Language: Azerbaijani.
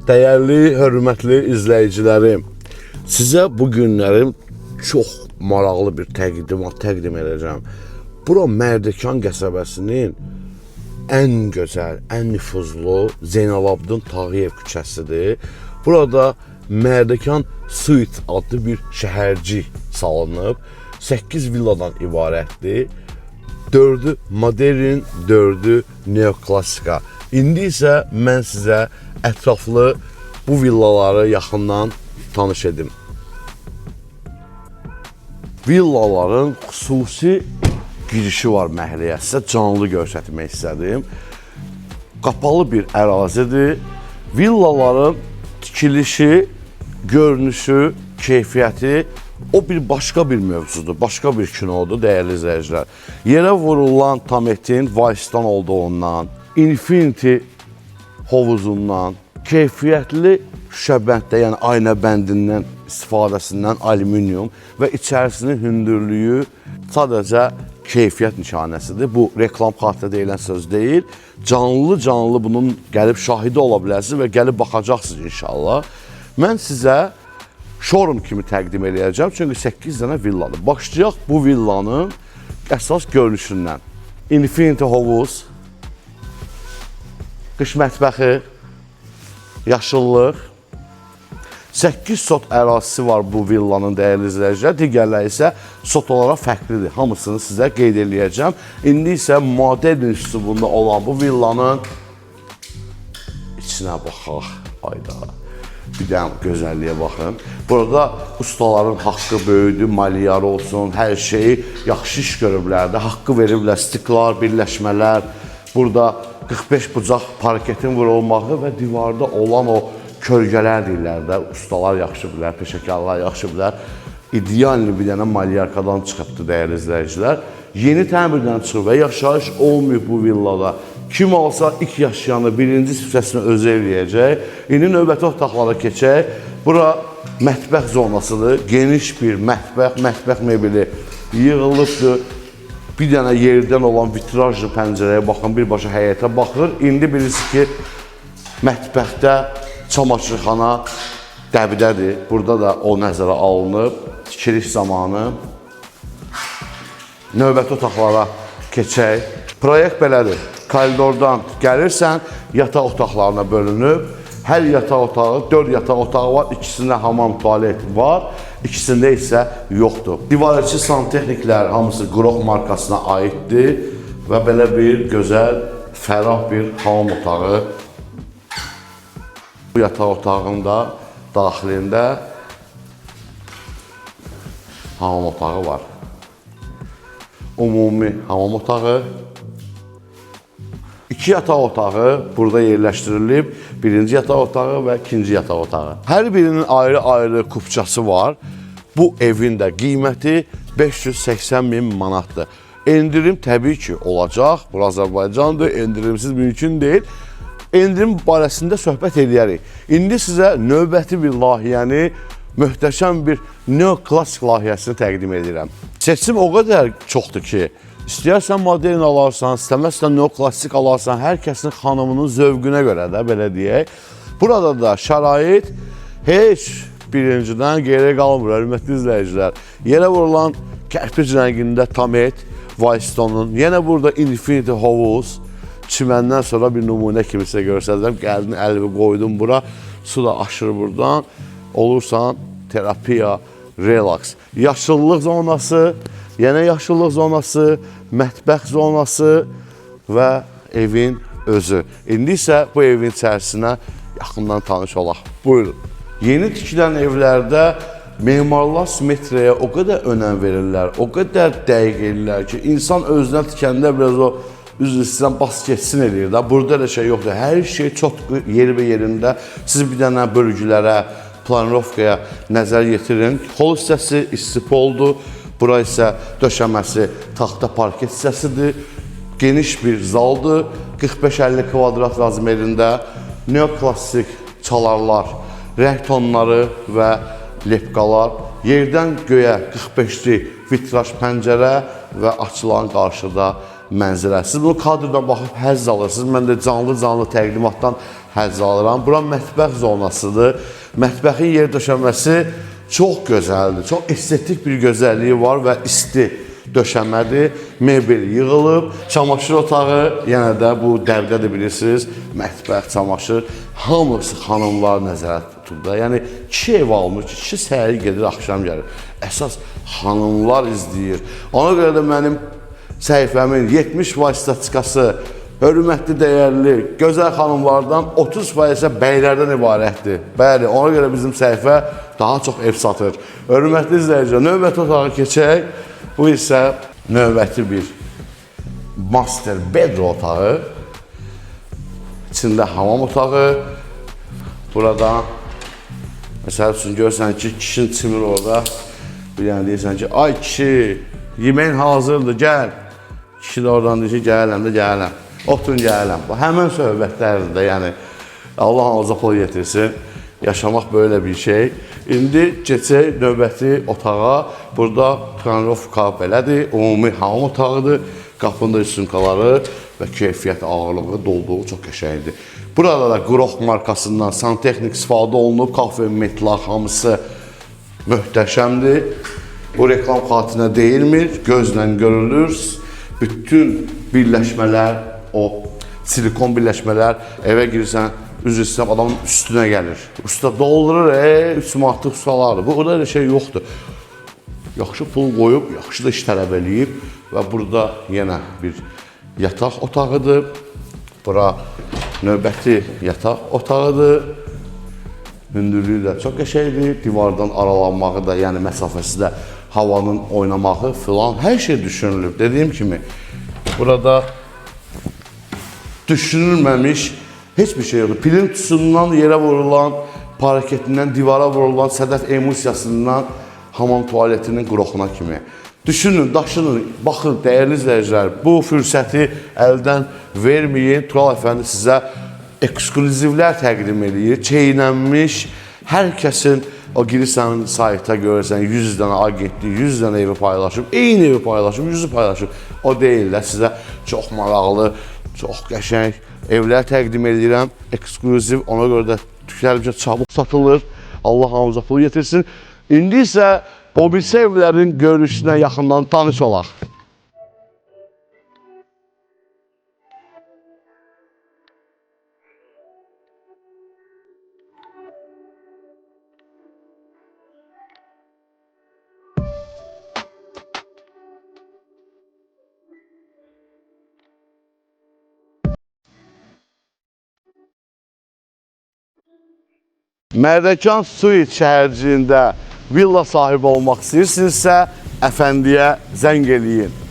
Dəyərli, hörmətli izləyicilərim, sizə bu günlərim çox maraqlı bir təqdimat təqdim edəcəm. Bura Mərdəkan qəsəbəsinin ən gözəl, ən nüfuzlu Zeynalabdin Tağıyev küçəsidir. Burada Mərdəkan Suite adlı bir şəhərcik salınıb. 8 villadan ibarətdir. 4-ü modern, 4-ü neoklassika. İndi isə mən sizə ətraflı bu villaları yaxından tanış edim. Villaların xüsusi girişi var məhəlləyə. Sizə canlı göstərmək istədim. Qapalı bir ərazidir. Villaların tikilişi, görünüşü, keyfiyyəti o bir başqa bir mövzudur, başqa bir kinodur dəyərli izləyicilər. Yerə vurulan tametin Vice-dan olduğundan, Infinity hovuzundan, keyfiyyətli şüşəbənddə, yəni ayna bəndindən istifadəsindən alüminium və içərisinin hündürlüyü sadəcə keyfiyyət nişanəsidir. Bu reklam xatirə deyilən söz deyil. Canlı-canlı bunun gəlib şahidi ola bilərsiniz və gəlib baxacaqsınız inşallah. Mən sizə showroom kimi təqdim eləyəcəm, çünki 8 dənə villadır. Başlayaq bu villanın əsas görünüşündən. Infinity hovuz, qış mətbəxi, yaşıllıq, 8 sot ərazisi var bu villanın dəyərli izləyicilər. Digərləri isə sot olaraq fərqlidir. Hamısını sizə qeyd eləyəcəm. İndi isə modern üslubunda olan bu villanın içinə baxaq. Ayda. Bir dənə gözəlliyə baxın. Burada ustaların haqqı böyüdü, maliyarı olsun, hər şeyi yaxşı iş görüblər də, haqqı veriblər, stiklar, birləşmələr. Burada 45 bucaq parketin vurulmağı və divarda olan o kölgələr deyirlər də, ustalar yaxşı bilər, peşəkarlar yaxşı bilər. İdeallı bir dənə malyarkadan çıxıbdı dəyərli izləyicilər. Yeni təmirdən çıxıb və yaşayış olmayıb bu villada. Kim alsa ilk yaşayanı birinci süfrəsini özü eləyəcək. İndi növbəti otaqlara keçək. Bura mətbəx zonasıdır. Geniş bir mətbəx, mətbəx mebeli yığılıbdır. Bir dənə yerdən olan vitrajlı pəncərəyə baxın, birbaşa həyətə baxır. İndi bilirsiniz ki, mətbəxdə çamaşırxana dəbdədir. Burada da o nəzərə alınıb tikiliş zamanı. Növbəti otaqlara keçək. Proyekt belədir. Koridordan gəlirsən, yataq otaqlarına bölünüb. Hər yataq otağı, 4 yataq otağı var, ikisində hamam, tualet var, ikisində isə yoxdur. Divarçı santexniklər hamısı Qroq markasına aiddir və belə bir gözəl, fərah bir hamam otağı. Bu yataq otağının da daxilində hamam otağı var. Ümumi hamam otağı. İki yataq otağı burada yerləşdirilib. Birinci yataq otağı və ikinci yataq otağı. Hər birinin ayrı-ayrı kupçası var. Bu evin də qiyməti 580 min manatdır. Endirim təbii ki olacaq. Bura Azərbaycandır, endirimsiz mümkün deyil. Endirim barəsində söhbət eləyərik. İndi sizə növbəti bir layihəni, möhtəşəm bir neoklassik layihəsini təqdim edirəm. Seçim o qədər çoxdur ki, istəyərsən modern alarsan, istəməzsən neoklassik alarsan, hər kəsin xanımının zövqünə görə də belə deyək. Burada da şərait heç birincidən geri qalmır, hörmətli izləyicilər. Yerə vurulan kərpic rəngində tamet, Whitestone-un, yenə burada Infinity hovuz, çiməndən sonra bir nümunə kimi sizə göstərəcəm. Gəldin, əlimi qoydum bura, su da aşır buradan. Olursan terapiya, relaks. Yaşıllıq zonası, yenə yaşıllıq zonası, mətbəx zonası və evin özü. İndi isə bu evin içərisinə yaxından tanış olaq. Buyurun. Yeni tikilən evlərdə memarlar simmetriyaya o qədər önəm verirlər, o qədər dəqiq eləyirlər ki, insan özünə tikəndə biraz o üzr istəyirəm bas getsin eləyir də. Burada elə şey yoxdur. Hər şey çox yeri və yerində. Siz bir dənə bölgülərə, planirovkaya nəzər yetirin. Hol hissəsi istipoldur. Bura isə döşəməsi taxta parket hissəsidir. Geniş bir zaldır. 45-50 kvadrat razmerində neoklassik çalarlar, rəng tonları və lepkalar, yerdən göyə 45-lik vitraj pəncərə və açılan qarşıda mənzərə. Siz bunu kadrdan baxıb həzz alırsınız. Mən də canlı-canlı təqdimatdan həzz alıram. Bura mətbəx zonasıdır. Mətbəxin yer döşəməsi çox gözəldir. Çox estetik bir gözəlliyi var və isti döşəmədir. Mebel yığılıb. Çamaşır otağı, yenə də bu dəbdədir bilirsiniz. Mətbəx, çamaşır, hamısı xanımlar nəzərə tutub da. Yəni kişi ev almır ki, kişi səhər gedir, axşam gəlir. Əsas xanımlar izləyir. Ona görə də mənim səhifəmin 70% statistikası hörmətli, dəyərli, gözəl xanımlardan, 30% isə bəylərdən ibarətdir. Bəli, ona görə bizim səhifə daha çox ev satır. Hörmətli izləyicilər, növbəti otağa keçək. Bu isə növbəti bir master bedroom otağı. İçində hamam otağı. Burada məsəl üçün görürsən ki, kişinin çimir orada. Bir dənə deyirsən ki, ay kişi, yeməyin hazırdır, gəl. Kişi də oradan deyir ki, gəlirəm də gəlirəm. Oturun gəlirəm. Bu həmən söhbətlərdir də, yəni Allah hamımıza pul yetirsin. Yaşamaq belə bir şey. İndi keçək növbəti otağa. Burada planirovka belədir, ümumi hamam otağıdır. Qapının da sumkaları və keyfiyyət ağırlığı dolduğu çox qəşəngdir. Burada da Groch markasından santexnik istifadə olunub, kafe, metlaq hamısı möhtəşəmdir. Bu reklam xatirinə deyilmir, gözlə görülür. Bütün birləşmələr, o silikon birləşmələr evə girirsən, üzr istəyirəm, adamın üstünə gəlir. Usta doldurur, 3 manatlıq ustalardır. Burada elə şey yoxdur. Yaxşı pul qoyub, yaxşı da iş tələb eləyib və burada yenə bir yataq otağıdır. Bura növbəti yataq otağıdır. Hündürlüyü də çox qəşəngdir. Divardan aralanmağı da, yəni məsafəsi də, havanın oynamağı filan, hər şey düşünülüb. Dediyim kimi, burada düşünülməmiş heç bir şey yoxdur. Plintusundan yerə vurulan, parketindən divara vurulan sədəf emulsiyasından hamam tualetinin qroxuna kimi. Düşünün, daşının, baxın dəyərli izləyicilər, bu fürsəti əldən verməyin. Tural əfəndi sizə ekskluzivlər təqdim eləyir. Çeynənmiş, hər kəsin o girirsən sayta görürsən 100 dənə agentlik, 100 dənə evi paylaşıb, eyni evi paylaşıb, 100-ü paylaşıb. O deyil də, sizə çox maraqlı, çox qəşəng evlər təqdim eləyirəm. Ekskluziv, ona görə də tüklərcə çabuk satılır. Allah hamımıza pul yetirsin. İndi isə o birisi evlərin görünüşünə yaxından tanış olaq. Mərdəkan Suite şəhərciyində villa sahibi olmaq istəyirsinizsə, Əfəndiyə zəng eləyin.